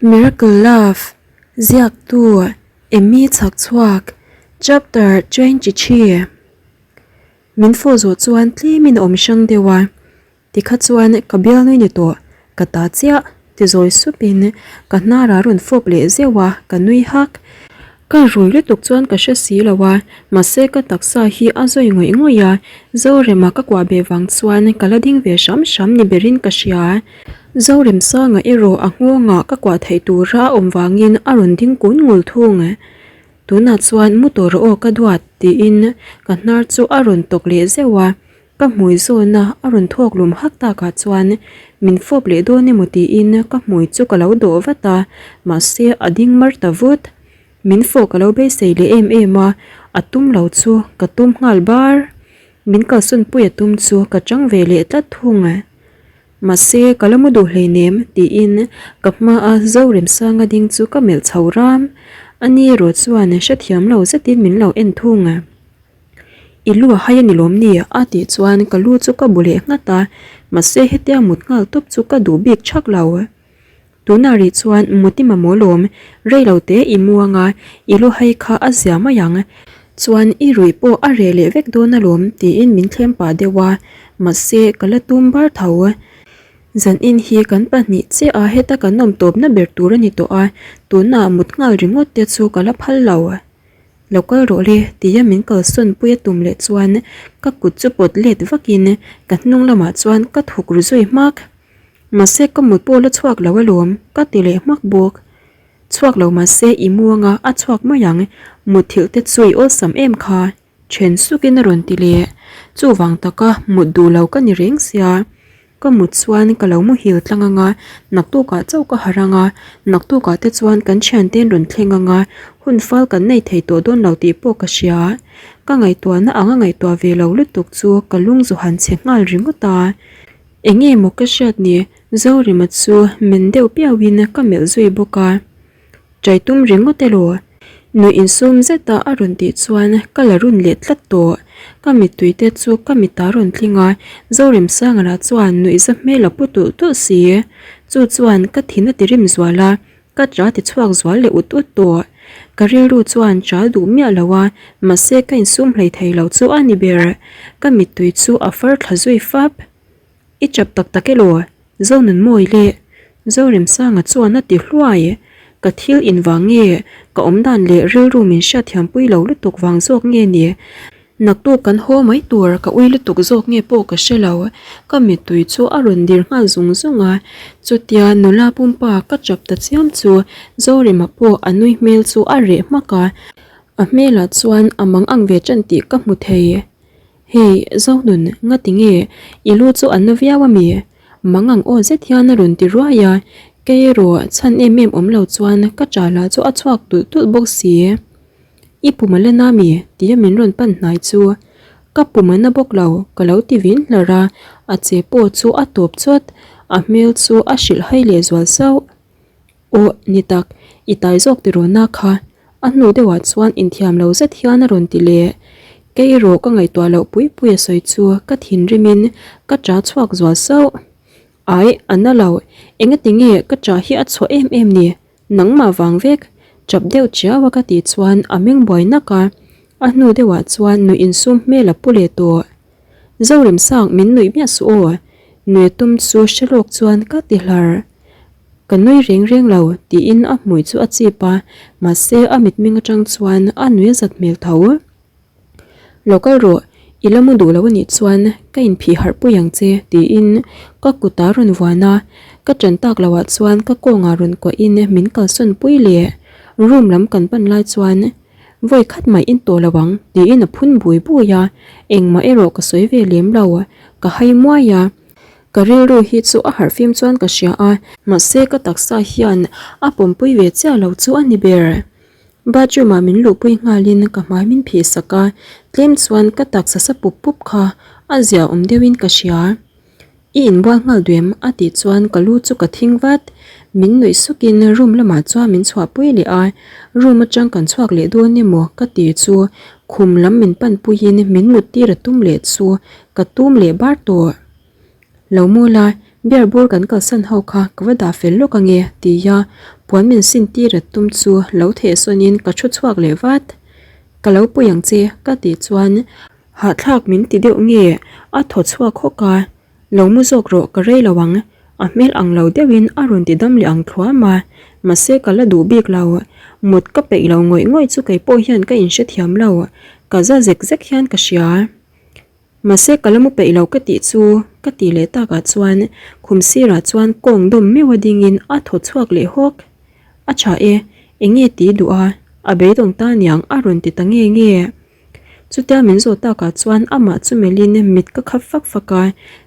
Miracle Love, Ziaktu, Emmy Chhakchhuak, Chapter 23 Min fawh zawh chuan tlemin a awm hrang deuh a, tikha chuan ka bialnui ni tawh, ka ta chiah ti zawi supin ka hnar a rawn fawp leh zeuh a, ka nui hak. Ka rui lutuk chuan ka hre si lo a, mahse ka taksa hi a zawi ngawih ngawih a, Zorema ka kuah beh vang chuan ka la ding ve hram hram ni berin ka hria. Zoremsanga erawh a nghawngah ka kuah theih tura a awm vangin a rawn ding kun ngul thung. Tunah chuan mu tawh rawh aw ka duat tiin ka hnar chu a rawn tawk leh zeuh a, ka hmui zawna a rawn thawk lum hak takah chuan min fawp leh dawn emaw tiin ka hmui chu ka lo dawh vat a, mahse a ding mar ta vut. Min fawh ka lo beisei leh em em a, a tum lo chu ka tum nghal bar. Min kalsawn pui a tum chu ka chang ve leh tlat thung. Mahse, ka la mu duh hleinem, tiin ka hmaa Zoremsanga ding chu ka melh chho ram. Ani erawh chuan hrethiam lo zetin min lo en thung. I lu a hai a ni lawm ni? a tih chuan ka lu chu ka bu leh nghat a, mahse hetia mut nghal tawp chu ka duh bik thak lo. Tunah rih chuan mut i mamawh lawm, rei lo te i mu anga i lu hai kha a zia mai ang. Chuan i ruih pawh a reh leh vek dawn alawm tiin min thlem pah deuh a, mahse ka la tum bar tho. Zanin hi kan pahnih chiah a heta kan awm tawpna ber tur a ni tawh a, tunah mut nghal ringawt te chu ka la phal lo. Lo kal rawh le tia min kalsawn pui a tum leh chuan ka kut chu pawt let vakin ka hnung lamah chuan ka thawk ru zui hmak. Mahse ka mut pawh la chhuak lo alawm ka ti leh hmak bawk. Chhuak lo mahse i muanga a chhuak mai ang, mutthilh te chu i awlsam em kha? Then sukin a rawn ti leh. Chuvang taka mut duh lo ka ni reng sia. Ka mut chuan ka lo muhil tlang anga, naktukah chauh ka harh anga, naktukah te chuan kan thianten rawn thleng anga, hun fal kan nei thei tawh dawn lo tih pawh ka hria. Ka ngaihtuahna anga ngaihtuah ve lo lutuk chu ka lung zu han chhe nghal ringawt a. Enge maw ka hriat ni? Zorima chu men deuh piauhin ka melh zui bawk a. Ṭai tum ringawt elaw? Nuih insum zeta a rawn tih chuan ka la run leh tlat tawh. Ka mittui te chu ka mitah rawn tling a, Zoremsanga lah chuan nuihza hmel a pu tulh tulh si. Chu chuan ka thin a ti rim zual a, ka ṭa ti chhuak zual leh ut ut tawh. Ka rilru chuan ṭa duh miah lo a, mahse ka insum hlei thei lo chu a ni ber. Ka mittui chu a far thla zui fap. I chap tak tak elaw? Zonunmawi leh Zoremsanga chuan a ti hluai. Ka thil invang nge, ka awmdan leh rilru min hriatthiampui lo lutuk vang zawk nge ni? Naktuk kan haw mai tur ka ui lutuk zawk nge pawh ka hre lo. Ka mittui chu a rawn dir nghal zung zung a. Chutia nula pumpa ka chap ta chiam chu Zorema pawh a nui hmel chu a reh hmak a. A hmelah chuan a mang ang ve tan tih ka hmu thei. Hei, Zonun, ngati nge i lu chu a na viau a mi? Mang ang aw zet hian a rawn ti ruai a. Kei erawh chhan em em awm lo chuan ka chalah chu a chhuak tulh tulh bawk si. I pum a la na mi? Tia min rawn pan hnai chu. Ka pum a na bawk lo, ka lo ti vin hlar a, a che pawh chu a tawp chawt, a hmel chu a hrilh hai leh zual sauh. Aw, ni tak, i tai zawk tiraw na kha? A hnu deuhah chuan inthiam lo zet hian a rawn ti leh. Kei erawh ka ngaihtuah loh pui pui a sawi chu ka thinrimin ka ṭa chhuak zual sauh. Ai, a na lo, engatinge ka ṭah hi a chhuah em em ni? Nangmah vang vek, chap deuh chiau a ka tih chuan a meng buai nak a, a hnu deuhah chuan nuih insum hmel a pu leh tawh. Zoremsang min nuih miah suh aw, nuih tum chu hre lawk chuan ka ti hlar. Ka nui reng reng lo tiin a hmui chu a chip a, mahse a mitmeng atang chuan a nui a zat hmel tho. Lo kal rawh, i la mu duh lo anih chuan ka inphih harh pui ang che tiin ka kut a rawn vuan a, ka ṭan tak loh ah chuan ka kawngah rawn kuahin min kalsawn pui leh. Room lam kan pan lai chuan vawi khat mah in tawh lo ang tiin a phun bui bui a, engmah erawh ka sawi ve lem lo, ka hai muai a. Ka rilru hi chu a harh fim chuan ka hria a, mahse ka taksa hian a pawmpui ve chiah lo chu a ni ber. Bathroom ah min luhpui nghalin ka hmai min phih sak a, tlem chuan ka taksa sa pup pup kha a zia awm deuhin ka hria. I inbual nghal duem a tih chuan ka lu chu ka thing vat. Min nuih sukin room lamah chuan min chhuahpui leh a, room atang kan chhuak leh dawn emaw ka ti chu khum lam min panpuiin min mut tir a tum leh chu ka tum leh bar tawh. Lo mu la, beer bur kan kalsan ho kha ka va dah fel lawk ange, tia. Puan min sin tir a tum chu lo thehsawnin ka thu chhuak leh vat. Ka lo pui ang che ka tih chuan hahthlak min ti deuh nge a thaw chhuak hawk a, Lo mu zawk rawh ka rei lo ang, a hmel ang lo deuhin a rawn ti dam leh ang thluam a, mahse ka la duh bik lo. Mut ka peih lo ngawih ngawih chu kei pawh hian ka inhrethiam lo, ka za zek zek hian ka hria. Mahse ka la mu peih lo ka tih chu ka tih leh takah chuan khum sirah chuan kawng dawm meuh a dingin a thaw chhuak leh hawk. A tha e, eng nge tih duh a, a beidawng ta niang a rawn ti ta nge nge. Chutia min zawh takah chuan amah chu melhin mit ka khap fak fak a,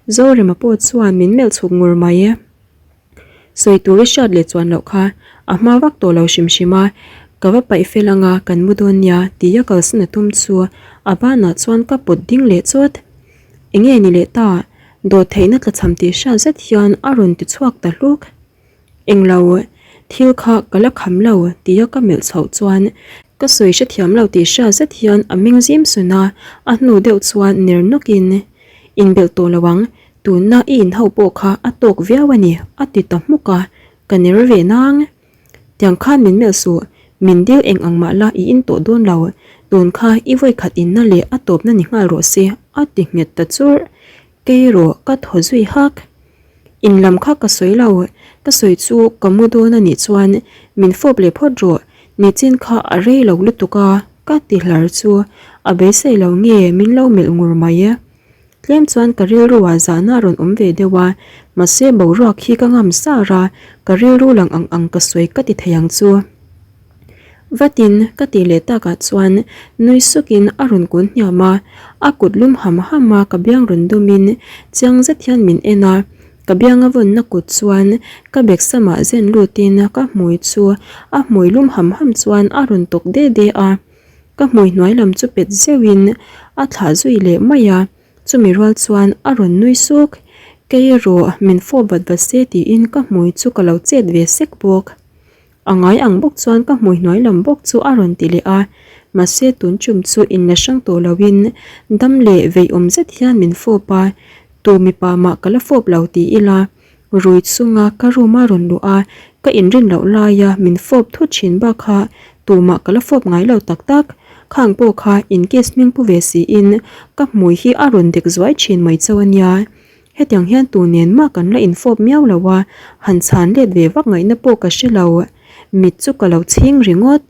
Zorema pawh chuan min melh chhuk ngur mai. Sawi tur i hriat leh chuan loh kha a hma vak tawh lo hrim hrim a, ka va paih fel anga kan mu dawn nia tia kalsan a tum chu a banah chuan ka pawt ding leh chawt. Enge ni leh ta? Dawt theihna tlachham tih hriat zet hian a rawn ti chhuak ta hluk. Englo, thil kha ka la kham lo tia ka melh chhoh chuan ka sawi hrethiam lo tih hriat zet hian a meng zim sun a, a hnu deuh chuan ner nawkin, Inbelh tawh lo ang, Tunna i inho pawh kha a tawk viau a ni, a ti ta hmuk a, ka ner ve nang. Tiang khan min melh suh, min dil eng ang mah la i in tawh dawn lo, tun kha i vawikhat inna leh a tawpna ni nghal rawh se, a ti nghet ta churh. Kei erawh ka thaw zui hak. In lam kha ka sawi lo, ka sawi chu ka mu dawn a nih chuan min fawp leh phawt rawh, nichin kha a rei lo lutuk a, ka ti hlar chu a beisei lo nge min lo melh ngur mai. Tlem chuan ka rilruah zahna a rawn awm ve deuh a, mahse boruak hi ka ngam sar a, ka rilru lang ang ang ka sawi ka ti thei ang chu. Vatin ka tih leh takah chuan nui sukin a rawn kun hniam a, a kut lum ham ham a ka biang rawn dawmin chiang zet hian min en a, ka bianga vawnna kut chuan ka bek samah zen lutin ka hmui chu a hmui lum ham ham chuan a rawn tawk de de a. Ka hmui hnuai lam chu pet zeuhin a thlah zui leh mai a, chumi rual chuan a rawn nui suk. Kei erawh min fawp vat vat se tiin ka hmui chu ka lo chet ve sek bawk. A ngai ang bawk chuan ka hmui hnuai lam bawk chu a rawn ti leh a, mahse tun chum chu inla hrang tawh loin dam leh vei awm zet hian min fawp a, tu mipa mah ka la fawp lo ti ila Rui chunga ka room a rawn luh a, ka inrin loh laia min fawp thut thin bak kha tumah ka la fawp ngai lo tak tak. Khang pawh kha in case hming pu ve siin ka hmui hi a rawn dek zuai thin mai chauh a nia. Hetiang hian tu nen mah kan la infawp miau lo a, han chhan let ve vak ngaihna pawh ka hre lo. Mit chu ka lo chhing ringawt.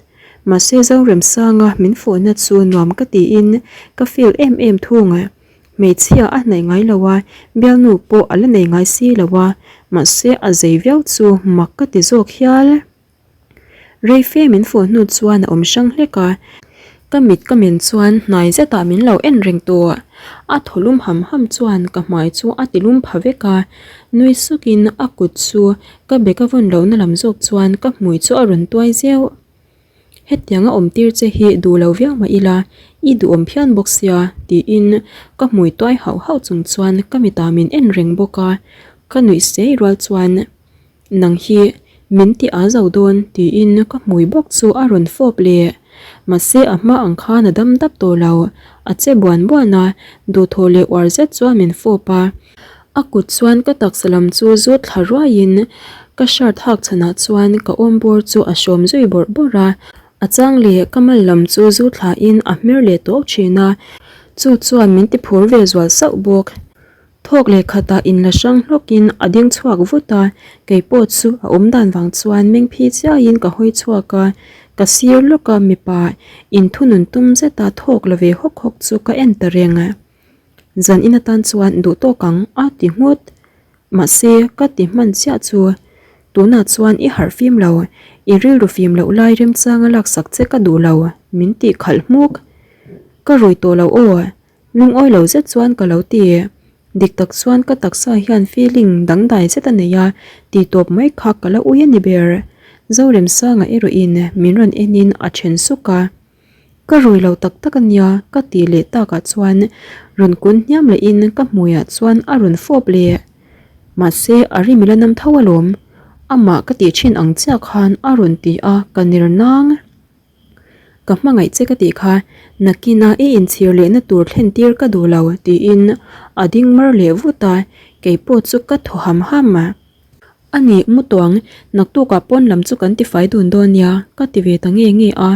Mahse Zoremsanga min fawhna chu nuam ka tiin ka feel em em thung. Hmeichhia a hnaih ngai lo a, bialnu pawh a la nei ngai si lo a, mahse a zei viau chu mak ka ti zawk hial. Rei fe min fawh hnu chuan a awm hrang hlek a, ka mit ka men chuan hnai zetah min lo en reng tawh. A thaw lum ham ham chuan ka hmai chu a ti lum pha vek a, nui sukin a kut chu ka bag a vawn lohna lam zawk chuan ka hmui chu a rawn tuai zeuh. Hetiang a awm tir che hi duh lo viau mah ila, i duhawm phian bawk sia, tiin ka hmui tuai hauh hauh chung chuan ka mitah min en reng bawk a, ka nuih sei rual chuan, Nang hi min ti a zo dawn, tiin ka hmui bawk chu a rawn fawp leh. Mahse a hma ang khan a dam dap tawh lo, a che buan buan a, duhthawh leh uar zet chuan min fawp a. A kut chuan ka taksa lam chu zut thla ruaiin ka shirt hak chhanah chuan ka awm bawr chu a hrawm zui bawrh bawrh a, a chang leh ka mal lam chu zu thlain a hmer leh tawk thin a, chu chuan min ti phur ve zual sauh bawk. Thawk leh khatah inla hrang hlawkin a ding chhuak vut a, kei pawh chu a awm dan vang chuan meng phi chiaiin ka hawi chhuak a, ka sir lawka mipa inthunun tum zeta thawk la ve hawk hawk chu ka en ta reng. Zan in atan chuan duh tawk ang a ti nghut. Mahse, ka ti hman chiah chu tunah chuan i harh fim lo, i rilru fim loh lai remchanga laksak che ka duh lo, min tih khalh hmuk. Ka rui tawh lo aw, lungawi lo zet chuan ka lo ti. Dik tak chuan ka taksa hian feeling dangdai zet a nei a, ti tawp mai kha ka la ui a ni ber. Zoremsanga erawhin min rawn enin a then suk a. Ka rui lo tak tak a nia ka tih leh takah chuan rawn kun hniam lehin ka hmuiah chuan a rawn fawp leh. Mahse a rim ila nam tho alawm, amah ka tih thin ang chiah khan a rawn ti a ka ner nang. Ka hmangaih che ka tih kha nakina i inchhir lehna tur thlen tir ka duh lo tiin a ding mar leh vut a, keipawh chu ka thaw ham ham. A nih, mu tuang, naktukah pawn lam chu kan tifai dun dawn nia, ka ti ve ta nge nge a,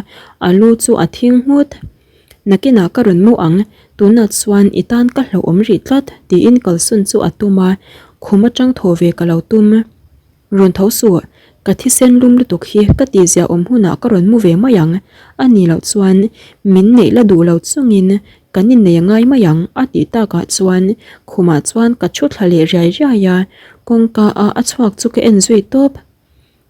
a lu chu a thing nghut. Nakinah ka rawn mu ang, tunah chuan i tan ka hlauhawm rih tlat, tiin kalsawn chu a tum a, khum atang thaw ve ka lo tum. Rawn tho suh, ka thisen lum lutuk hi ka tihzia awm hunah ka rawn mu ve mai ang, a nih loh chuan min neih la duh lo chungin kan innei a ngai mai ang a tih takah chuan khumah chuan ka thu thla leh riai riai a, kawngka a a chhuak chu ka en zui tawp.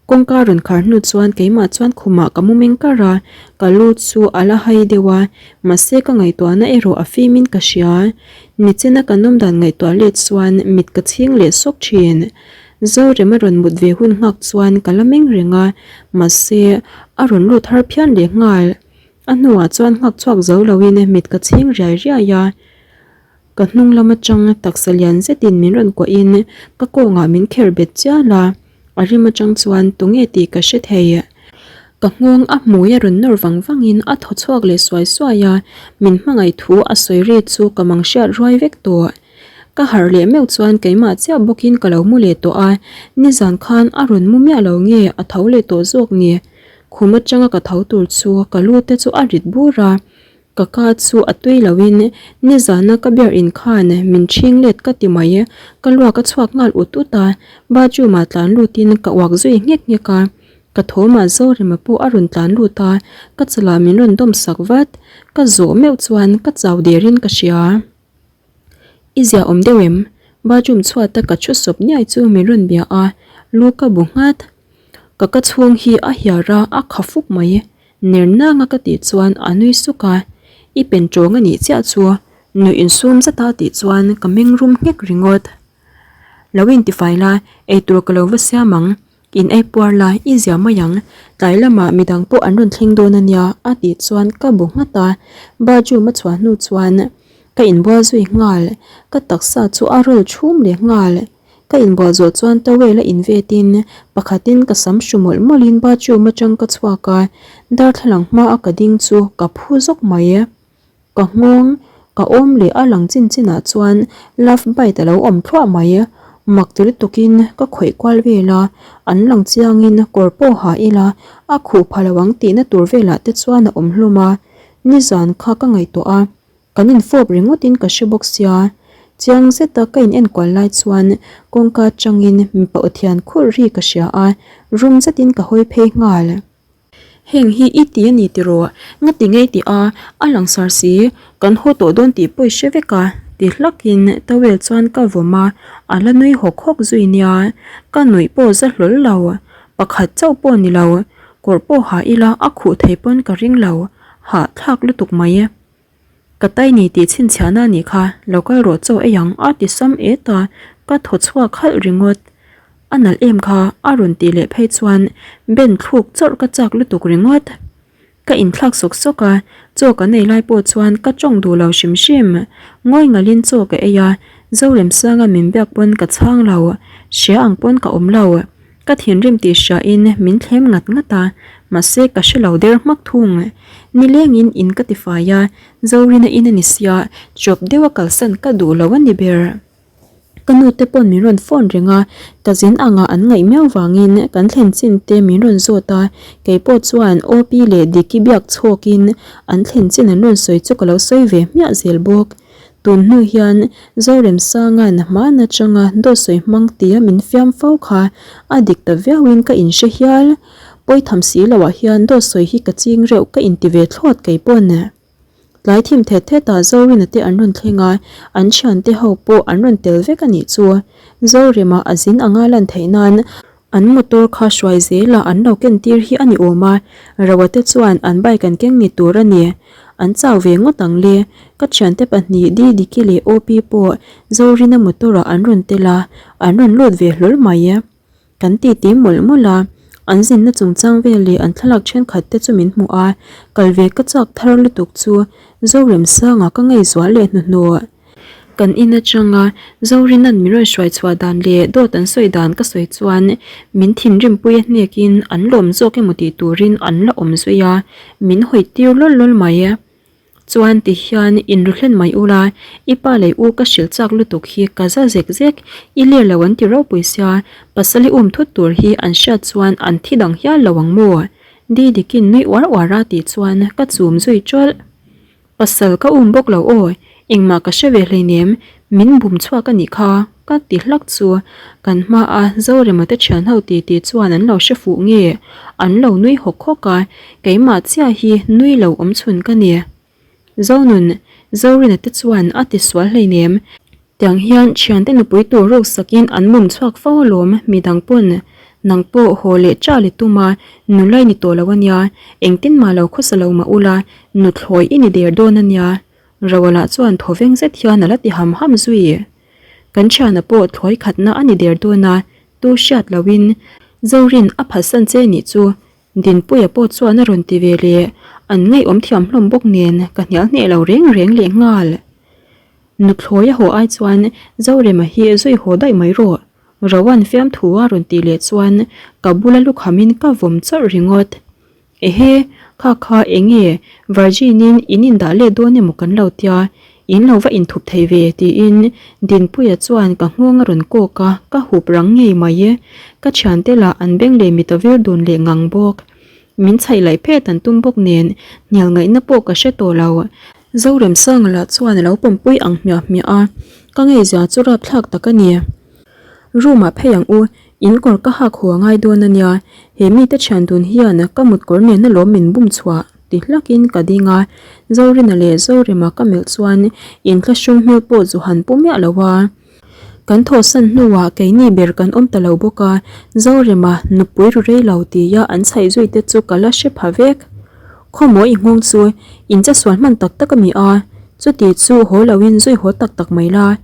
Kawngka rawn khar hnu chuan keimah chuan khumah ka mu meng kar a, ka lu chu a la hai deuh a, mahse ka ngaihtuahna erawh a fimin ka hria. Nichina ka nawm dan ngaihtuah let chuan mit ka chhing leh sawk thin. Zorem a rawn mut ve hun nghak chuan ka la meng reng a, mahse a rawn lut har phian leh nghal. A hnuah chuan nghak chhuak zo loin mit ka chhing riai riai a. Ka hnung lam atang taksa lian zetin min rawn kuahin ka kawngah min kher bet chial a, a rim atang chuan tunge tih ka hre thei. Ka nghawng a hmui a rawn nawr vang vangin a thaw chhuak leh suai suai a, min hmangaih thu a sawi ri chu ka mang hriat ruai vek tawh. Ka harh leh meuh chuan keimah chiah bawkin ka lo mu leh tawh a, nizan khan a rawn mu miah lo nge a tho leh tawh zawk ni. Khum atanga ka tho tur chu ka lu te chu a rit bur a, Ka ka chu a tui loin nizana ka bear in khan min ṭhing let ka ti mai. Ka luak a chhuak nghal ut ut a, bathroom ah tlan lutin ka uak zui nghek nghek a. Ka thawmah Zorema pawh a rawn tlan lut a, ka chalah min rawn dawm sak vat. Ka zawh meuh chuan ka chau derin ka hria. I zia awm deuh em? Bathroom chhuata ka thu sawp niai chu min rawn bia a, lu ka bu nghat. Ka ka chhung hi a hiar a, a kha fuk mai. Ner nanga ka tih chuan a nui suk a, I pen tawng a nih chiah chu nuih insum zet a tih chuan ka meng rum nghek ringawt. Lo intifai la, eitur ka lo va siam ang, in ei puar la i zia mai ang, tlai lamah midang pawh an rawn thleng dawn a nia a tih chuan ka bu nghat a, bathroom a chhuah hnu chuan ka inbual zui nghal, ka taksa chu a rawl chhum leh nghal. Ka inbual zawh chuan towel a invetin pakhatin ka sam hru mawlh mawlhin bathroom atang ka chhuak a, darthlalang hma a ka ding chu ka phu zawk mai. Ka nghawng, ka awm leh a lang chin chinah chuan love bite a lo awm thluah mai. Mak ti lutukin ka khawih kual vel a, an lang chiangin kawr pawh ha ila a khuh pha lo ang tihna tur velah te chuan a awm hlum a, nizan kha ka ngaihtuah a. Kan infawp ringawtin ka hre bawk sia, chiang zeta ka in enkual lai chuan kawngka atangin mipa aw thian khurh ri ka hria a, rum zetin ka hawi phei nghal. Heng hi i ti a ni tiraw? Ngati ngei tih a, a langsar si, kan haw tawh dawn tih pawh i hre vek a, ti hlakin towel chuan ka vawm a, a la nui hawk hawk zui nia, ka nuih pawh za hlawl lo, pakhat chauh pawh ni lo, kawr pawh ha ila a khuh thei pawn ka ring lo, hahthlak lutuk mai. Ka tai ni tih chhinchhiahna a nih kha, lo kal rawh chaw ei ang a ti sam et a, ka thaw chhuak halh ringawt. A nalh em kha a rawn tih leh phei chuan ben thluk chawrh ka chak lutuk ringawt. Ka inthlak sawk sawk a, chaw kan ei lai pawh chuan ka tawng duh lo hrim hrim. Ngawi ngalhin chaw ka ei a, Zoremsanga min biak pawn ka chhang lo, hria ang pawn ka awm lo. Ka thinrim tih hriain min thlem ngat ngat a, mahse ka hre lo der hmak thung. Nilengin in ka tifai a, Zorina in a ni sia, chawp deuha kalsan ka duh lo a ni ber. Ka nute pawn min rawn phone reng a, ka zin anga an ngaih miau vangin kan thlen chin te min rawn zawt a, kei pawh chuan OP leh Diki biak chhawkin an thlen chin an rawn sawi chu ka lo sawi ve hmiah zel bawk. Tun hnu hian Zoremsanga'n hmaan atanga dawt sawi hmang tia min fiam fo kha a dik ta viauin ka inhre hial. Pawitham si loah hian dawt sawi hi ka ching reuh ka inti ve thlawt kei pawn. Tlai thim thet thetah Zorina te an rawn thleng a, an thiante ho pawh an rawn tel vek a nih chu. Zorema a zin anga lan theih nan An motor kha hruai zela an lo ken tir hi a ni awm a, Roa te chuan an bike an keng ni tur a ni. An chau ve ngawt ang le. Ka thiante pahnih Didiki leh Opi pawh Zorina motor ah an rawn tel a, an rawn lut ve hlawl mai. Kan titi mawlh mawlh a, an zinna chungchang vel leh an thlalak thenkhat te chu min hmuh a, kal ve ka chak thar lutuk chu Zoremsanga ka ngeizual leh hnuhnawh. Kan in atanga Zorina'n min rawn hruai chhuah dan leh dawt an sawi dan ka sawi chuan min thinrimpui a hnekin an lawm zawk emaw tih turin an la awm zui a, min hawi tir lawl lawl mai. Chuan ti hian in ru hlen mai ula, i pa leh u ka hrilh chak lutuk hi ka za zek zek, i ler lo an ti ropui sia, pasal i um thut tur hi an hriat chuan an thi dang hial lo ang maw? Didikin nui uar uar a tih chuan ka chum zui ṭawlh. Pasal ka um bawk lo aw, engmah ka hre ve hleinem, min bum chhuak a nih kha, ka ti hlak chu kan hmaa Zorema te thian ho titi chuan an lo hre fuh nge, an lo nui hawk hawk a, keimah chiah hi nui lo awm chhun ka ni. Zonun, Zorina te chuan a ti sual hleinem, Tiang hian thiante nupui tur ruk sakin an mum chhuak fo alawm, midang pawn nang pawh haw leh cha leh tum a, nula i ni tawh lo ania, engtin mah lo khawsa lo mah ula, nuthlawi i ni der dawn ania. Roa lah chuan thaw veng zet hian a la ti ham ham zui. Kan thiana pawh thlawi khatna a ni der dawn a, tu hriat loin Zorin a phatsan che nih chu Dinpuia pawh chuan a rawn ti ve leh, an ngaihawm thiam hlawm bawk nen ka hnial hneh lo reng reng leh nghal. Nuthlawi a haw ai chuan Zorema hi zui haw daih mai rawh. Rowan fiamthu a rawn tih leh chuan ka bula lukhamin ka vawm chawrh ringawt. Ehe, kha kha enge Virgin-in in indah let dawn emaw kan lo tia, in lo va inthup thei ve tiin Dinpuia chuan ka nghawng a rawn kawk a, ka hup rang ngei mai. Ka thiante lah an beng leh mit a vir dun leh ngang bawk. Min chhaih laih phet an tum bawk nen hnial ngaihna pawh ka hre tawh lo. Zoremsanga lah chuan a lo pawmpui ang hmiah hmiah a, ka ngeizia chu rapthlak tak a ni. Room ah phei ang u, in kawr ka hak haw a ngai dawn a nia, he mite thian dun hian ka mut kawr nen alawm min bum chhuah ti hlakin ka ding a, Zorina leh Zorema ka melh chuan inthlahrung hmel pawh zu han pu miah lo a. Kan thawhsan hnuah keini ber kan awm ta lo bawk a, Zorema nupui ru rei lo tia an chhaih zui te chu ka la hre pha vek. Khawmaw i nghawng chu in che sual hman tak tak a mi a, chuti chu haw loin zui haw tak tak mai la.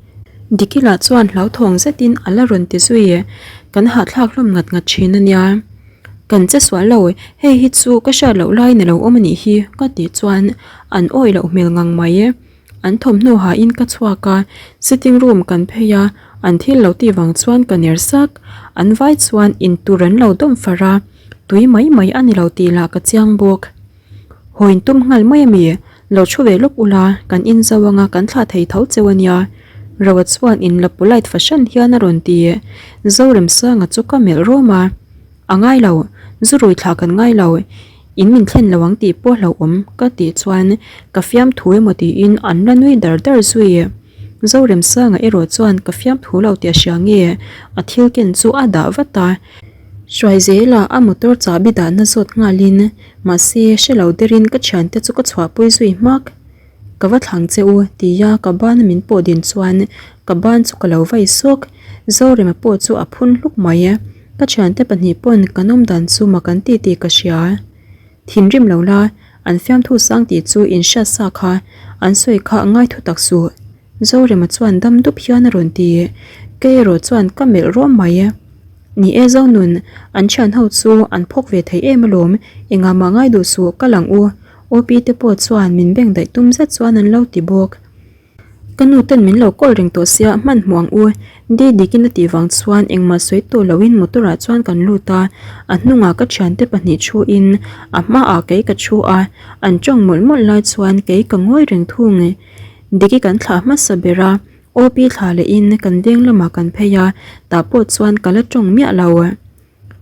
Dikila chuan hlauthawng zetin a la rawn ti zui, kan hahthlak hlawm ngat ngat thin a nia. Kan che sual lo, hei hi chu ka hriat loh laiin a lo awm a nih hi ka tih chuan an awih loh hmel ngang mai. An thawmhnaw hain ka chhuak a, sitting room kan phei a, an thil lo tih vang chuan ka ner sak. An vai chuan in tur an lo dawm far a, tui mai mai a ni lo tih lah ka chiang bawk. Haw in tum nghal mai a mi, lo thu ve lawk ula, kan in zo anga kan thlah thei tho cheu a nia. Roa chuan in la polite fahran hian a rawn ti. Zoremsanga chu ka melh rawm a. A ngai lo, zu rui thlah kan ngai lo, in min thlen lo ang tih pawh hlauhawm ka tih chuan ka fiamthu emaw tiin an la nui dar dar zui. Zoremsanga erawh chuan ka fiamthu lo tih a hria nge a thil ken chu a dah vat a. Hruaizela a motor chahbi dahna zawt nghalin mahse hre lo derin ka thiante chu ka chhuahpui zui hmak. Ka va thlang che u, tia ka bana min pawh din chuan ka ban chu ka lo vai sawk. Zorema pawh chu a phun hluk mai. Ka thiante pahnih pawn kan awm dan chu mak an ti tih ka hria. Thinrim lo la, an fiamthu sang tih chu in hriat sa kha, an sawi kha ngai thu tak suh. Zorema chuan dam dup hian a rawn ti. Kei erawh chuan ka melh rawm mai. Ni e Zonun, an thian ho chu an phawk ve thei em alawm, engah mah ngai duh suh ka lang u. OP te pawh chuan min beng daih tum zet chuan an lo ti bawk. Ka nu ten min lo call reng tawh sia hman hmuh ang u, Di dikin a tih vang chuan engmah sawi tawh loin motor ah chuan kan lut a, a hnungah ka thiante pahnih thu in a hmaah kei ka thu a, an tawng mawlh mawlh lai chuan kei ka ngawi reng thung. Diki kan thlah hmasa ber a, OP thlah leh in kan veng lamah kan phei a, tah pawh chuan ka la tawng miah lo.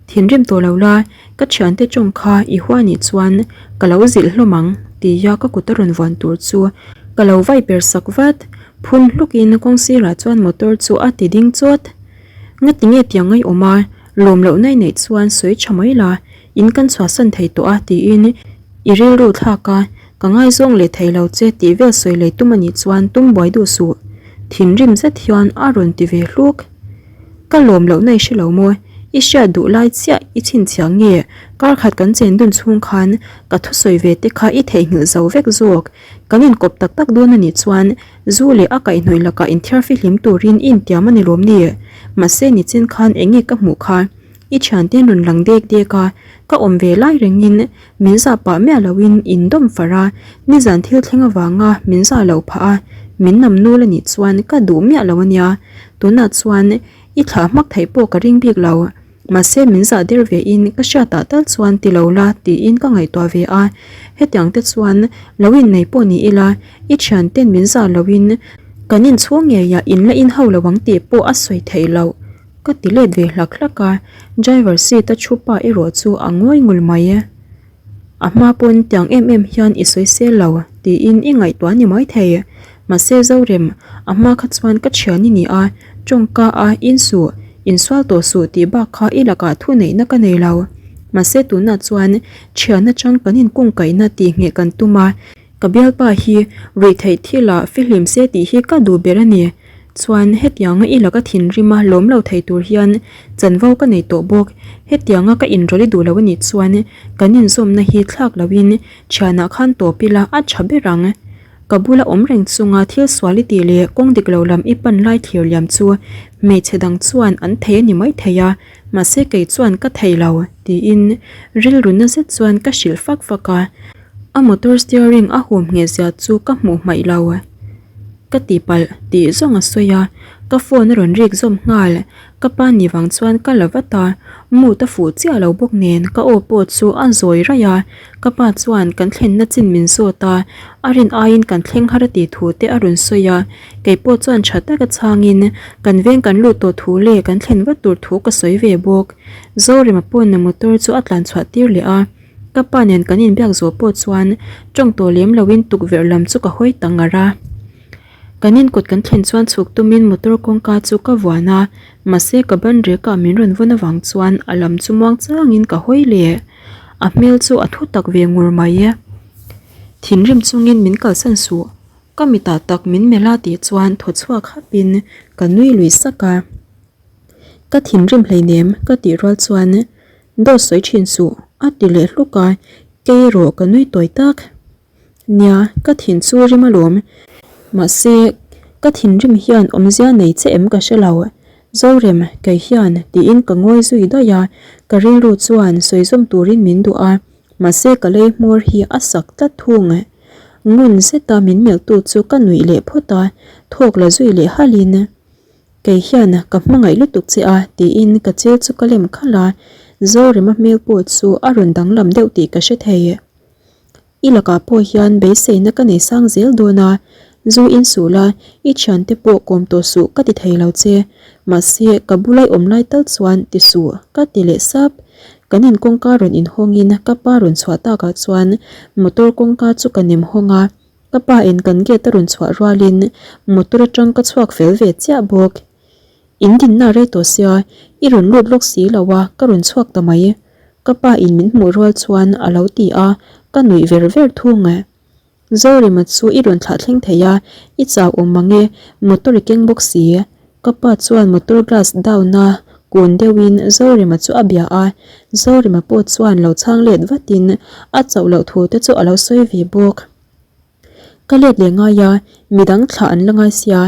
Thinrim tawh lo la, ka thiante tawng kha i hua nih chuan ka lo zilh hlawm ang tia ka kut a rawn vuan tur chu ka lo vai per sak vat. Phun hlukin kawng sirah chuan motor chu a ti ding chawt. Ngati nge tiang ngai awm a, lawm loh nai neih chuan sawi tha mai la, in kan chhuahsan thei tawh a tiin i rilru thlak a, ka ngaizawng leh thei lo che tih vel sawi lei tum a nih chuan tum buai duh suh. Thinrim zet hian a rawn ti ve hluk. Ka lawm loh na i hre lo maw? I hriat duh lai chiah i chhinchhiah nge? Kar khat kan chen dun chhung khan ka thusawi ve te kha i theihnghilh zo vek zawk. Kan inkawp tak tak dawn a nih chuan zu leh a kaihhnawih lakah inthiar fihlim turin i intiam a ni lawm ni? Mahse nichin khan eng nge ka hmuh kha? I thianten rawn lang dek dek a, ka awm ve lai rengin min zah pah miah loin in dawm far a, nizan thil thleng avanga min zah loh phah a, min nam nul a nih chuan ka duh miah lo a nia. Tunah chuan i thlah hmak theih pawh ka ring bik lo. Mahse min zah der ve in ka hriatah tal chuan ti lo la tiin ka ngaihtuah ve a, hetiang te chuan lo innei pawh ni ila i thianten min zah lo in kan inchhung ngeiah in la in ho lo ang tih pawh a sawi theih loh ka ti let ve hlak hlak a, driver seat a thu pa erawh chu a ngawi ngul mai. A hma pawn tiang em em hian i sawi sel lo tiin i ngaihtuah ni mai thei. Mahse Zorem, a hma kha chuan ka thian i ni a, tawngka a insuh, insual tawh suh tih bak kha i lakah thu neihna ka nei lo. Mahse tunah chuan thian atang kan inkungkaihna tih ngheh kan tum a, Ka bialpa hi ruihtheih thilah fihlim se tih hi ka duh ber a ni. Chuan hetianga i laka thinrima lawm lo thei tur hian chanvo ka nei tawh bawk. Hetianga ka inrawlh i duh lo a nih chuan kan inzawmna hi thlak loin thianah khan tawp ila a tha ber ang. Ka bula awm reng chunga thil sual i tih leh kawng dik lo lam i pan lai thlir liam chu hmeichhe dang chuan an thei a ni maithei a, mahse kei chuan ka thei lo tiin rilru na zet chuan ka hrilh fak fak a. A motor steering a hum ngheh zia chu ka hmuh hmaih lo. Ka tihpalh tih zawng a sawi a, ka phone a rawn rik zawm nghal. Ka pa ni vang chuan ka la vat a, mood a fuh chiah lo bawk nen ka aw pawh chu a zawi raih a. Ka pa chuan kan thlenna chin min zawt a, a rin aiin kan thleng har a tih thu te a rawn sawi a. Kei pawh chuan tha taka chhangin kan veng kan lut tawh thu leh kan thlen vat tur thu ka sawi ve bawk. Zorema pawn a motor chu a tlan chhuah tir leh a. Ka pa nen kan inbiak zawh pawh chuan tawng tawh lem loin tukverh lam chu ka hawi ta ngar a. Kan inkawt kan thlen chuan chhuk tumin motor kawngka chu ka vuan a, mahse ka ban rekah min rawn vawn avang chuan a lam chu muang changin ka hawi leh. A hmel chu a thu tak ve ngur mai. Thinrim chungin min kalsan suh, ka mitah tak min melh a tih chuan thaw chhuak hapin ka nui lui sak a. Ka thinrim hleinem ka tih rual chuan Dawt sawi thin suh, a ti leh hluk a, kei erawh ka nui tawi tak. Nia, ka thin chu rim alawm. Mahse, ka thinrim hian awmzia nei che em ka hre lo. Zorem, kei hian, tiin ka ngawi zui daih a, ka rilru chuan sawi zawm turin min duh a, mahse ka lei hmawr hi a sak tlat thung. Ngun zeta min melhtu chu ka nuih leh phawt a, thawk la zui leh halhin. Kei hian ka hmangaih lutuk che a tiin ka chil chu ka lem khalh a, Zorema hmel pawh chu a rawn danglam deuh tih ka hre thei. I lakah pawh hian beiseina ka nei sang zel dawn a, zu in suh la, i thiante pawh kawm tawh suh ka ti thei lo che, mahse ka bulai awm lai tal chuan ti suh ka ti leh sap. Kan in kawngka rawn inhawngin ka pa rawn chhuah takah chuan motor kawngka chu ka nem hawng a, Ka pa in kan gate a rawn chhuah rualin motor atang ka chhuak fel ve chiah bawk. In dinna a rei tawh sia, i rawn lut lawk si lo a, ka rawn chhuak ta mai. Ka pa in min hmuh rual chuan a lo ti a, ka nuih ver ver thung. Zorema chu i rawn thlah thleng thei a, i chau awm mang e, motor i keng bawk si. Ka pa chuan motor glass down a kun deuhin Zorema chu a bia a, Zorema pawh chuan lo chhang let vatin a chauh loh thu te chu a lo sawi ve bawk. Ka let leh ngai a, midang thlah an la ngai sia,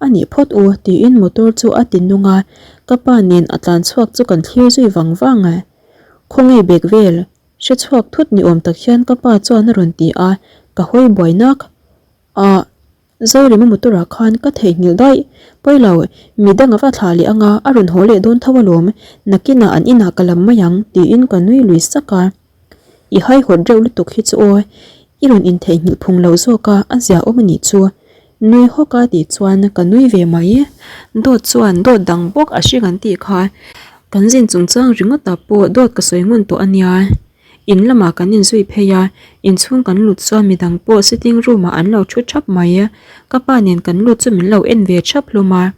a nih phawt u tiin motor chu a ti nung a, ka pa nen a tlan chhuak chu kan thlir zui vang vang. Khawnge bag vel? Hre chhuak thut ni awm tak hian ka pa chuan a rawn ti a, ka hawi buai nak. Ah. Zorema motor ah khan ka theihnghilh daih. Pawilo, midang a va thlah leh anga a rawn haw leh dawn tho alawm, nakinah an inah ka lam mai ang tiin ka nui lui sak a. I haihawt reuh lutuk hi chu aw, i rawn intheihnghilh phung lo zawk a, a zia awm a nih chu. Nui hawk a tih chuan ka nui ve mai. Dawt chuan dawt dang bawk a hring an tih kha. Kan zin chungchang ringawtah pawh dawt ka sawi ngun tawh a nia. In lamah kan inzui phei a, inchhung kan lut chuan midang pawh sitting room ah an lo thu thap mai. Ka pa nen kan lut chu min lo en ve thap hlawm a.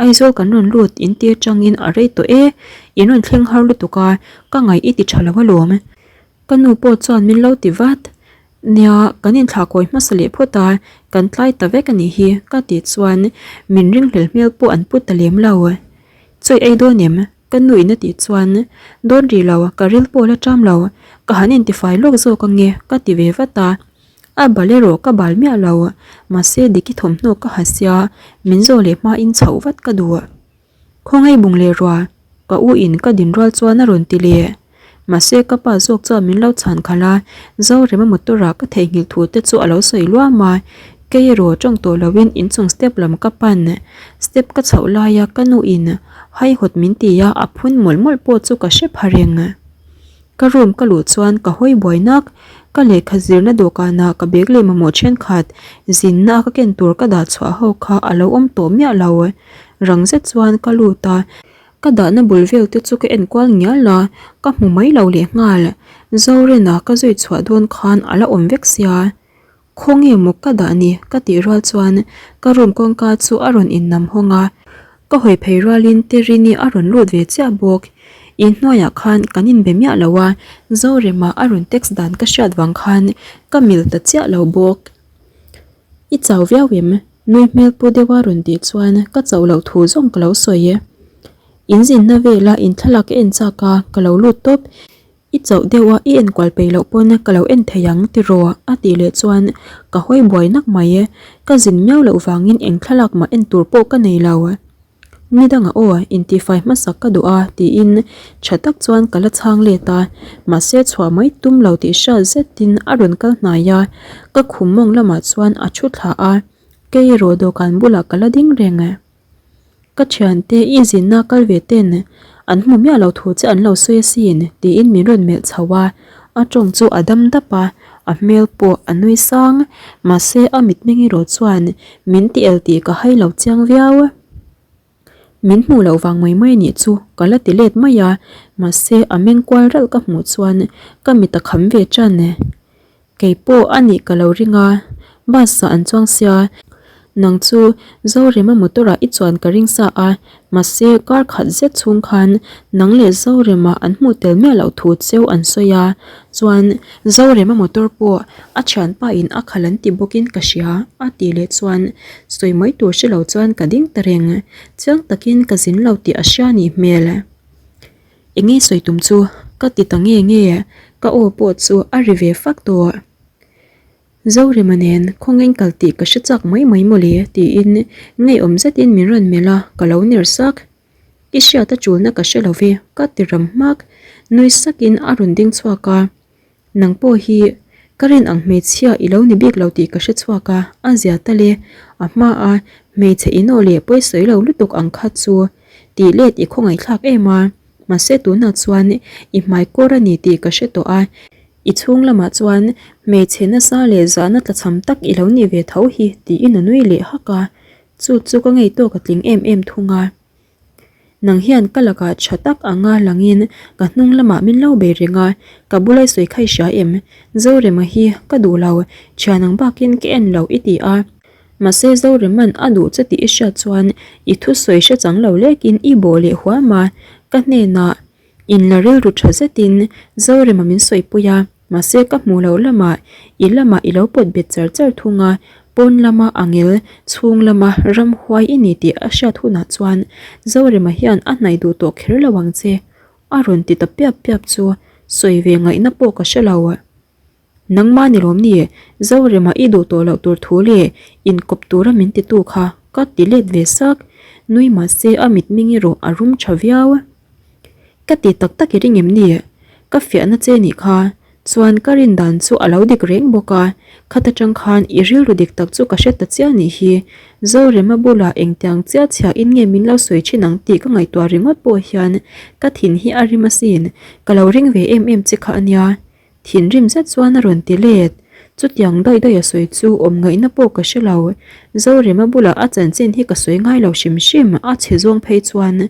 Aizawl kan rawn lut in ti atangin a rei tawh e, in rawn thleng har lutuk a, ka ngaih i ti tha lo alawm. Ka nu pawh chuan min lo ti vat. Nia, kan inthlah kawi hmasa leh phawt a, kan tlai ta vek a nih hi ka tih chuan min ringhlel hmel pawh an put ta lem lo. Chawi ei dawn em? Ka nu in a tih chuan, Dawn rih lo, ka ril pawh la ṭam lo, ka han intifai lawk zawk ange ka ti ve vat a. A bal erawh ka bal miah lo, mahse Diki thawmhnaw ka ha sia, min zawh leh hmain chhoh vat ka duh. Khawngaih bung leh rua, ka u in ka din rual chuan a rawn ti leh. Mahse ka pa zawk chuan min lo chhan khalh a, Zorema motor ah ka theihnghilh thu te chu a lo sawi luam a. Kei erawh tawng tawh loin inchung step lam ka pan. Step ka chhoh laia ka nu in haihawt min ti a, a phun mawlh mawlh pawh chu ka hre pha reng. Ka room ka luh chuan ka hawi buai nak. Ka lehkha zirna dawhkanah ka bag leh mamawh thenkhat zinna a ka ken tur ka dah chhuah ho kha a lo awm tawh miah lo. Rang zet chuan ka lut a, ka dahna bul vel te chu ka en kual ngial a, ka hmu mai lo lehnghal. Zorena ka zui chhuah dawn khan a la awm vek sia. Khawnge maw ka dah ni? ka tih rual chuan ka room kawngka chu a rawn innam hawng a, ka hawi phei rualin Terini a rawn lut ve chiah bawk. Inhnuaiah khan kan inbe miah lo a, Zorema a rawn text dan ka hriat vang khan ka mil ta chiah lo bawk. I chau viau em? Nui hmel pu deuha rawn tih chuan ka chauh loh thu zawng ka lo sawi. Inzinna vela inthlalak ka en chak a, ka lo lut tawp. I chauh deuh a, i enkual peih loh pawn ka lo en thei ang tiraw a tih leh chuan ka hawi buai nak mai e. Ka zin miau loh vangin eng thlalak mah en tur pawh ka nei lo. Ni dangah aw, intifai hmasak ka duh a tiin tha tak chuan ka la chhang let a, mahse chhuah mai tum lo tih hriat zetin a rawn kal hnai a, ka khum mawng lamah chuan a thu thla a, kei erawh dawhkan bulah ka la ding reng. Ka thiante i zinna kal ve ten an hmu miah lo thu che an lo sawi asin tiin min rawn melh chho a, a tawng chu a dam dap a, a hmel pawh a nui sang, mahse a mitmeng erawh chuan min ti el tih ka hai lo chiang viau. Min hmuh loh vang mai mai anih chu ka la ti let mai a, mahse a meng kual ralh ka hmuh chuan ka mit a kham ve tan. Kei pawh a nih ka lo ring a, bus ah an chuang sia, nang chu Zorema motor ah i chuan ka ring sa a, mahse kar khat zet chhung khan nang leh Zorema an hmuh tel miah loh thu cheu an sawi a, chuan Zorema motor pawh a thianpa in a khalh an ti bawk in ka hria a tih leh chuan sawi mai tur hre lo chuan ka ding ta reng, chiang takin ka zin lo tih a hria nih hmel. Eng nge sawi tum chu ka ti ta nge nge, ka aw pawh chu a ri ve fak tawh. Zorema nen khawngain kal tih ka hre chak mai mai mawle tiin ngeiawm zetin min rawn melh a, ka lo ner sak. I hriat a tulna ka hre lo ve ka ti ram hmak, nui sakin a rawn ding chhuak a. Nang pawh hi ka rin ang hmeichhia i lo ni bik lo tih ka hre chhuak a, a zia tal e. A hma a hmeichhe inawh leh pawisawi lo lutuk ang kha chu tih let i khawngaihthlak em a, mahse tunah chuan i hmai kawr a ni tih ka hre tawh a, i chhung lamah chuan hmeichhe nasa leh zahna tlachham tak i lo nih ve tho hi tiin a nui leh hak a, chu chu ka ngei tawk a tling em em thung a. Nang hian ka lakah tha tak anga langin ka hnung lamah min lo bei reng a, ka bula i sawi kha i hria em? Zorema hi ka duh lo, thian ang bakin ka en lo i ti a. Mahse Zorema'n a duh che tih i hriat chuan i thusawi hre chang lo lekin i bawh leh huam a, ka hnenah inla rilru tha zetin Zorema min sawipui a. Mahse ka hmuh loh lamah i lamah i lo pawt bet char char thung a, pawn lama angel chhung lama ramhuai i ni tih a hriat hunah chuan Zorema hian a hnaih duh tawh kher lo ang che a rawn ti ta piap piap chu sawi ve ngaihna pawh ka hre lo. Nangmah ni lawm ni Zorema i duh tawh loh tur thu leh inkawp tura min titu kha ka ti let ve sak, nui mahse a mitming erawh a rum tha viau. Ka ti tak tak i ring em ni? Ka fiahna che nih kha. Chuan ka rin dan chu a lo dik reng bawk a, khat atang khan i rilru dik tak chu ka hre ta chiah nih hi. Zorema bulah engtiang chiah chhiahin nge min lo sawi thin ang tih ka ngaihtuah ringawt pawh hian ka thin hi a rim asin, ka lo ring ve em em che kha a nia. Thinrim zet chuan a rawn ti let. Chutiang daih daih a sawi chu awm ngaihna pawh ka hre lo. Zorema bulah a chanchin hi ka sawi ngai lo hrim hrim, a chhe zawng phei chuan.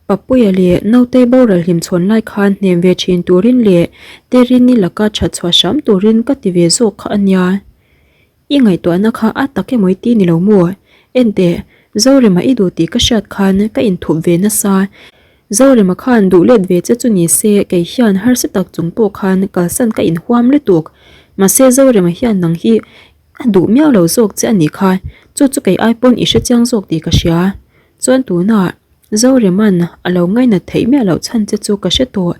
Papuia leh Nautei boral hlimchhawn lai khan hnem ve thin turin leh Terini laka that chhuah hram turin ka ti ve zawk kha a nia. I ngaihtuahna kha a tak emaw i ti ni lo maw? Enteh, Zorema i duh tih ka hriat khan ka inthup ve nasa. Zorema khan duh let ve che chu ni se kei hian harsa tak chung pawh khan kalsan ka inhuam lutuk. Mahse Zorema hian nang hi a duh miau lo zawk che a nih kha, chu chu kei ai pawn i hrechiang zawk tih ka hria. Chuan tunah Zorema'n a lo ngainat theih miah loh chhan che chu ka hre tawh.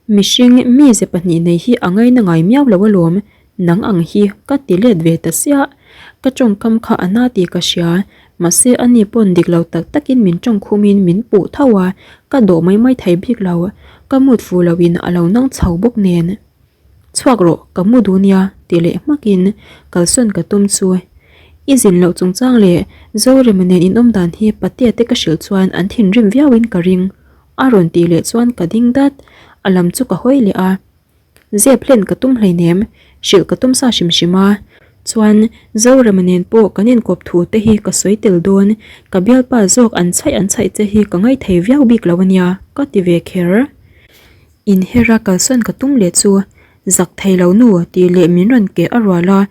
Mihring mize pahnih nei hi a ngaina ngai miau lo alawm, nang ang hi ka ti let ve ta siah. Ka tawngkam kha a na tih ka hria, mahse ani pawn dik lo tak takin min tawngkhumin min puh tho a, ka dawh mai mai thei bik lo, ka mut fuh loin a lo nang chho bawk nen. Chhuak rawh, ka mu duh nia, ti leh hmakin kalsawn ka tum chu. I zin loh chungchang leh Zorema nen inawm dan hi Patea te ka hrilh chuan an thinrim viauin ka ring. A rawn tih leh chuan ka ding dat, a lam chu ka hawi leh a. Zep hlen ka tum hleinem, hrilh ka tum sa hrim hrim a. Chuan Zorema nen pawh kan inkawp thu te hi ka sawi tel dawn, ka bialpa zawk an chhaih an chhaih che hi ka ngaithei viau bik lo ania, ka ti ve kher. Inhera kalsawn ka tum leh chu zak thei lo nu tih leh min rawn keh a rual a,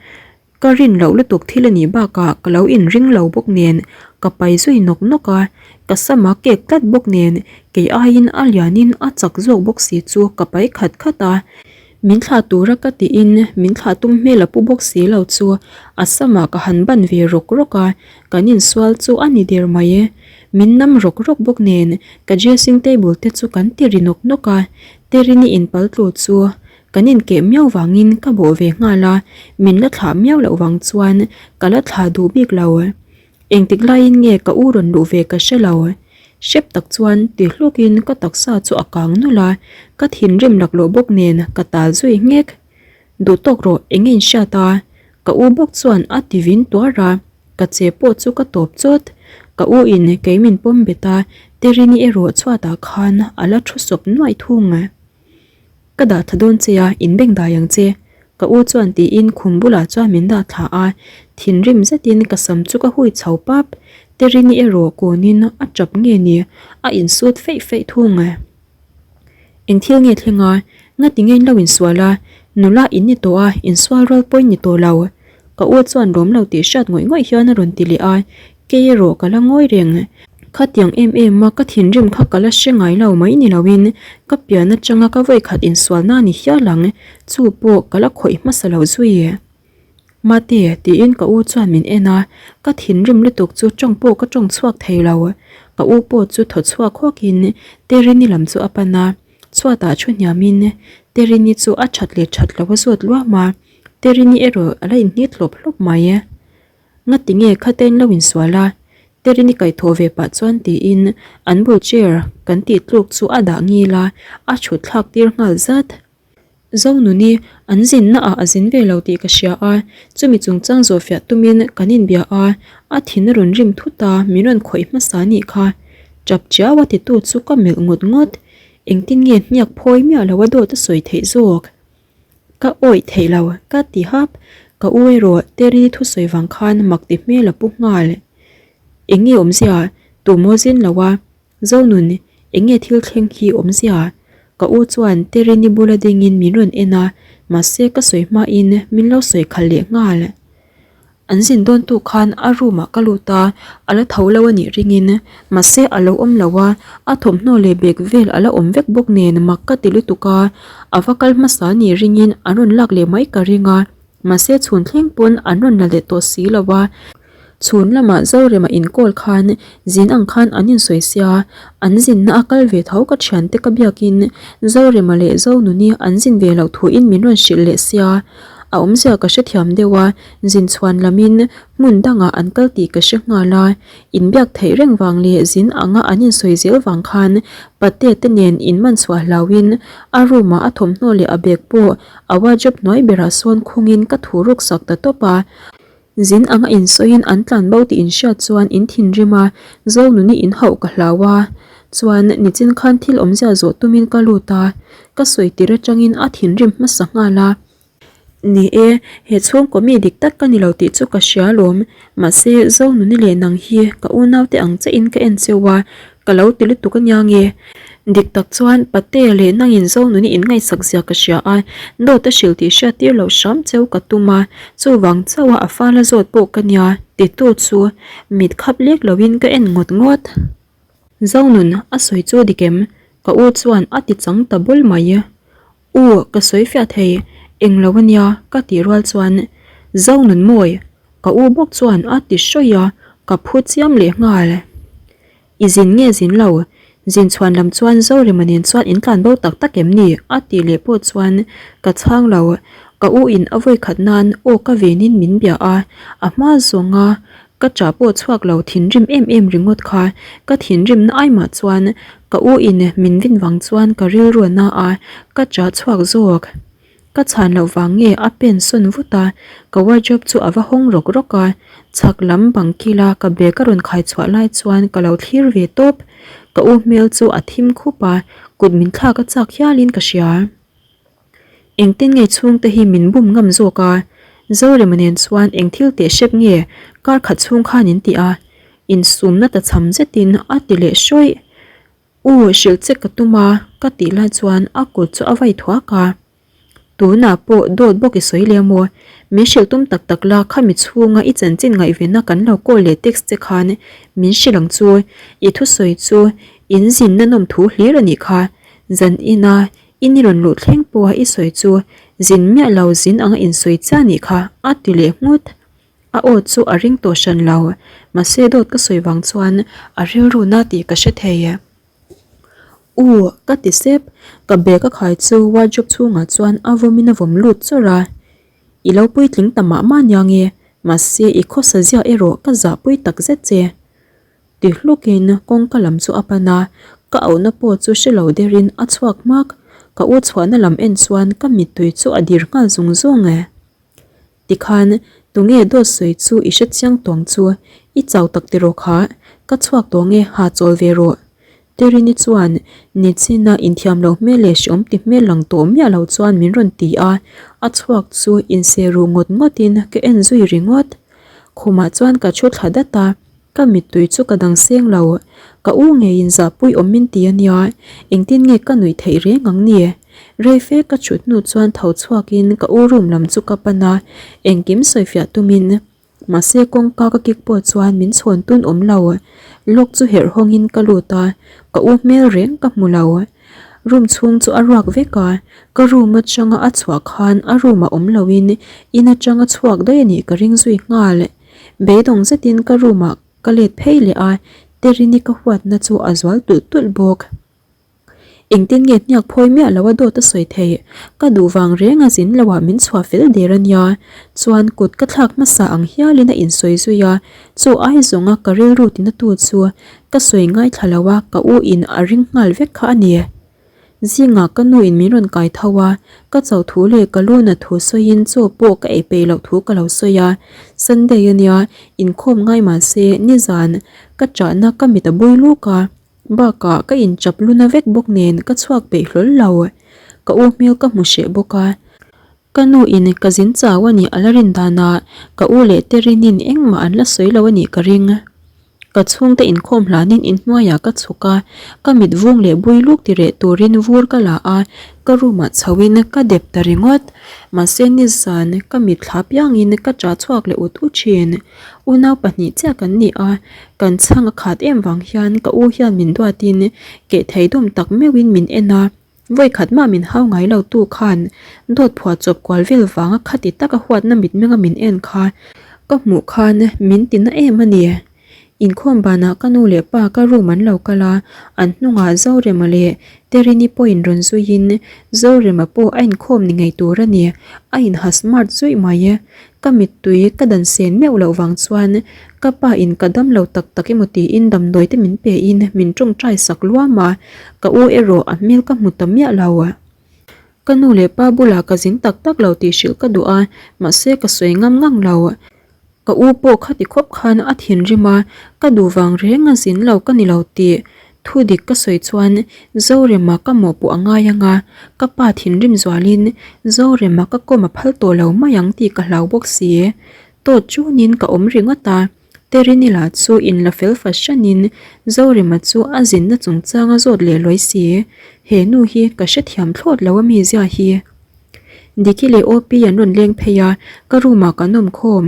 Ka rin loh lutuk thil a nih bakah ka lo inring lo bawk nen ka pai zui nawk nawk a, ka sama kek tlat bawk nen kei aiin a lianin a chak zawk bawk si chu ka pai khat khat a, min thlah tura ka tiin min thlah tum hmel a pu bawk si lo chu a samah ka han ban ve rawk rawk a, kan insual chu a ni der mai e. Min nam rawk rawk bawk nen ka dressing table te chu kan ti ri nawk nawk a, Terini inpal tlu chu Kan inkeh miau vangin ka bawh ve nghal a, min la thlah miau loh vang chuan ka la thlah duh bik lo. Engtik laiin nge ka u rawn luh ve ka hre lo. Hrep tak chuan ti hlukin ka taksa chu a kang nawlh a, ka thinrim laklawh bawk nen ka tal zui nghek. Duh tawk rawh eng nge in hriat a? Ka u bawk chuan a ti vin tuar a, ka che pawh chu ka tawp chawt. Ka u in kei min pawm bet a, Terini erawh chhuatah khan a la thu sawp nuaih thung. Ka dah thla dawn che a, in beng dai ang che. Ka u chuan tiin khum bulah chuan min dah thla a, thinrim zetin ka sam chu ka hui chho pap. Terini erawh kawnin a tap nge ni, a insut feih feih thung. Eng thil nge thleng a, ngati nge in lo insual a, nula in ni tawh a, insual rual pawh in ni tawh lo. Ka u chuan rawm lo tih hriat ngawih ngawih hian a rawn ti leh a, Kei erawh ka la ngawi reng. Khatiang em em a ka thinrim kha ka la hre ngai lo mai ni loin ka pian atanga ka vawikhat insualna ni hial ang, chu pawh ka la khawih hmasa lo zui. Mate, tiin ka u chuan min en a, ka thinrim lutuk chu tawng pawh ka tawng chhuak thei lo. Ka u pawh chu thaw chhuak hawkin Terini lam chu a pan a, chhuatah thu hniamin Terini chu a that leh that lo a zawt luam a, Terini erawh a la inhnit hlawp hlawp mai. Ngati nge khata in lo insual a? Terini kaihthawh ve pah chuan tiin an bul chair kan tih tluk chu a dah ngil a, a thut thlak tir nghal zat. Zonuni an zinna ah a zin ve lo tih ka hria a, chumi chungchang zawhfiah tumin kan inbia a, a thin a rawn rim thut a, min rawn khawih hmasa anih kha. Tap chiau a titu chu ka melh ngawt ngawt. Engtin nge hniak phawi miah lo a dawt a sawi theih zawk? Ka awih theih lo, ka ti hap. Ka u erawh Terry thusawi vang khan mak ti hmel a pu nghal. Eng nge awmzia? Tumaw zin lo a? Zonun, eng nge thil thleng hi awmzia? Ka u chuan Terry ni bula dingin min rawn en a, mahse ka sawi hmain min lo sawi khalh leh nghal. An zin dawn tu khan a room ah ka lut a, a la tho lo a nih ringin mahse a lo awm lo a, a thawmhnaw leh bag vel a la awm vek bawk nen mak ka ti lutuk a, a va kal hmasa a nih ringin an rawn lak leh mai ka ring a, mahse chhun thleng pawn an rawn la leh tawh si lo a, chhun lamah Zorema inkawl khan zin ang khan an insawi sia, an zinna a kal ve tho ka thiante ka biakin Zorema leh Zonuni an zin ve loh thuin min rawn hrilh leh sia. A awmzia ka hrethiam deuh a, zin chhuan lamin hmun dangah an kal tih ka hre nghal a, inbiak theih reng vang leh zin anga an insawi zel vang khan Pate te nen inman chhuah hlauhin a room ah a thawmhnaw leh a bag pawh a wardrobe hnuai berah sawn khungin ka thu ruk sak ta tawp a. Zin anga insawiin an tlan bo tih inhriat chuan in thinrim a, Zonuni in hauh ka hlau a, chuan nichin khan thil awmzia zawh tumin ka lut a, ka sawi tir atangin a thinrim hmasa nghal a. Ni e, he chhungkaw mi dik tak ka ni lo tih chu ka hria alawm, mahse Zonuni leh nang hi ka unaute ang chiahin ka en cheu a, ka lo ti lutuk ania nge. Dik tak chuan Pate leh nangin Zonuni in ngaihsak zia ka hria a, dawt a hrilh tih hriat tir loh hram cheu ka tum a, chuvang chauh a a fala zawt pawh ka nia titu chu mit khap lek loin ka en ngawt ngawt. Zonun a sawi chu dik em? Ka u chuan a ti chang ta bul mai. U, ka sawi fiah thei, eng lo ania ka tih rual chuan Zonun mawi ka u bawk chuan a ti hrawih a, ka phu chiam leh nghal. I zin nge zin lo? Zin chhuan lam chuan Zorema nen chuan in tlan bo tak tak em ni? a tih leh pawh chuan ka chhang lo. Ka u in a vawi khat nan aw ka venin min bia a, a hma zawnga ka ṭah pawh chhuak lo thinrim em em ringawt kha ka thinrimna ai mah chuan ka u in min vin vang chuan ka rilru a na a, ka ṭah chhuak zawk. Ka chhan loh vang nge a pen sawn vut a, ka wardrobe chu a va hawng rawk rawk a, chhak lam bang kila ka bag a rawn khai chhuah lai chuan ka lo thlir ve tawp. Ka u hmel chu a thim khup a, kut min thlak a chak hialin ka hria. Engtin nge chhungte hi min bum ngam zawk a? Zorema nen chuan eng thil teh hrep nge kar khat chhung khan in ti a? Insumna ta cham zetin a ti leh hrawih. U, hrilh che ka tum a, ka tih lai chuan a kut chu a vai thuak a. Tunah pawh dawt bawk i sawi leh maw? Min hrilh tum tak tak la, khami chhunga i chanchin ngaihvenna kan lo call leh text che khan min hrilh ang chu. I thusawi chu in zinna nawm thu hlir a nih kha. Zan ina I ni rawn luh thleng pawha i sawi chu zin miah lo zin anga insawi chiah nih kha a ti leh nghut. A aw chu a ring tawh hran lo, mahse dawt ka sawi vang chuan a rilru na tih ka hre thei. U, ka ti sep, ka bag a khai chu wardrobe chhungah chuan a vawmin a vawm lut chawrh a. I lo puitling ta mah mah nia nge, mahse i khawsa ziah erawh ka zahpui takzet che. Ti hlukin kawngka lam chu a pan a, ka auhna pawh chu hre lo derin a chhuak hmak. Ka u chhuahna lam en chuan ka mittui chu a dir nghal zung zung e. Tikhan, tunge dawt sawi chu i hre chiang tawng chu, i chau tak tiraw kha, ka chhuak tawng e ha chawl ve rawh. Terini chuan nichina inthiam lo hmel leh hreawm ti hmel lang tawh miah lo chuan min rawn ti a, a chhuak chu inseh ruh ngawt ngawtin ka en zui ringawt. Khumah chuan ka thu thla dat a. Ka mittui chu ka dang seng lo, ka u ngeiin zahpui awm min ti a nia, engtin nge ka nuih theih reng ang ni? Rei fe ka chhut hnu chuan tho chhuakin ka u room lam chu ka pan a, engkim sawifiah tumin. Mahse kawngka ka kik pawh chuan min chhawn tun awm lo, lock chu herh hawngin ka lut a, ka u hmel reng ka hmu lo. Room chhung chu a ruak vek a, ka room atanga a chhuah khan a room ah awm loin in atanga chhuak daih a nih ka ring zui nghal. Beidawng zetin ka room ah ka let phei leh a, Terini ka huatna chu a zual tulh tulh bawk. Engtin nge hniak phawi miah lo a dawt a sawi theih, ka duh vang reng a zin lo ah min chhuah fel der a nia, chuan kut ka thlak hmasa ang hialin a insawi zui a, chu ai zawnga ka rilru tina tu chu ka sawi ngaithla lo a ka u in a ring nghal vek kha a ni. Zingah ka nu in min rawn kai tho a, ka chauh thu leh ka lu nat thu sawiin chaw pawh ka ei peih loh thu ka lo sawi a. Sunday a nia, inkhawm ngai mah se nizan ka chahna ka mit a bui luk a, bakah ka inchap lu na vek bawk nen ka chhuak peih hlawl lo. Ka u hmel ka hmu hreh bawk a. Ka nu in ka zin chau a nih a la rin danah ka u leh Terinin engmah an la sawi lo a nih ka ring. Ka chhungte inkhawm hlanin inhnuaiah ka chhuk a, ka mit vung leh bui luk ti reh turin vur ka la a, ka room ah chhoin ka dep ta ringawt. Mahse nizan ka mit thla piangin ka ṭah chhuak leh ut ut ṭhin. Unau pahnih chiah kan ni a, kan chhang a khat em vang hian ka u hian min duatin keh thei dawm tak meuhin min en a. Vawi khat mah min hau ngai lo tu khan dawt phuah chawp kual vel vanga khati taka huatna mitmenga min en kha ka hmuh khan min ti na em a ni. Inkhawm banah ka nu leh pa ka room an lo kal a, an hnungah Zorema leh Terini pawhin rawn zuiin Zorema pawh a inkhawm ni ngei tur a ni, a inha smart zuih mai. Ka mittui ka dan sen meuh loh vang chuan ka pa in ka dam lo tak tak emaw tiin damdawi te min pe in min tawngtai sak luam a, ka u erawh a hmel ka hmu ta miah lo. Ka nu leh pa bulah ka zin tak tak lo tih hrilh ka duh a, mahse ka sawi ngam ngang lo. Ka u pawh khati khawp khan a thinrim a, ka duh vang reng a zin lo ka ni lo tih Thu dik ka sawi chuan Zorema ka mawhpawh a ngai ang a, ka pa thinrim zualin Zorema ka kawm a phal tawh lo mai ang tih ka hlau bawk si. Tawt chunin ka awm ringawt a, Terini lah chu inla fel fahranin Zorema chu a zinna chungchang a zawt leh lawi si. He nu hi ka hrethiam thlawt lo a mizia hi. Diki leh Opi an rawn leng phei a, ka room ah kan awm khawm.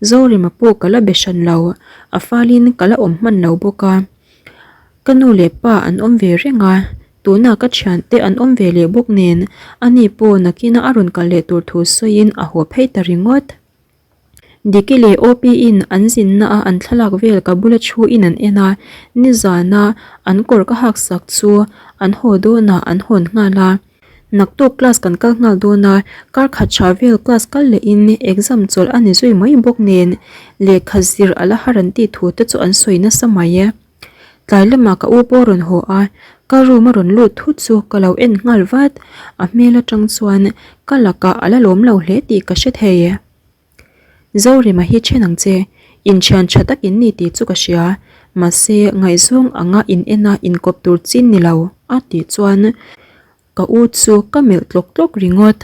Zorema pawh ka la be hran lo, a falin ka la awm hman lo bawk a. Ka nu leh pa an awm ve reng a, tunah ka thiante an awm ve leh bawk nen ani pawh nakina a rawn kal leh tur thu sawiin a haw phei ta ringawt. Diki leh Opi in an zinna a an thlalak vel ka bula thu in an en a, nizana an kawr ka hak sak chu an haw dawnah an hawn nghal a. Naktuk class kan kal nghal dawn a, kar khat tha vel class kal leh in exam chawlh a ni zui mai bawk nen lehkha zir a la har an tih thu te chu an sawi nasa mai e. Tlai lamah ka u pawh a rawn haw a, Ka room a rawn lut thut chu ka lo en nghal vat, a hmel atang chuan ka lakah a la lawm lo hle tih ka hre thei. Zorema hi then ang che, inthian tha tak in ni tih chu ka hria, mahse ngaihzawng anga in en a inkawp tur chin ni lo a tih chuan ka u chu ka melh tlawk tlawk ringawt.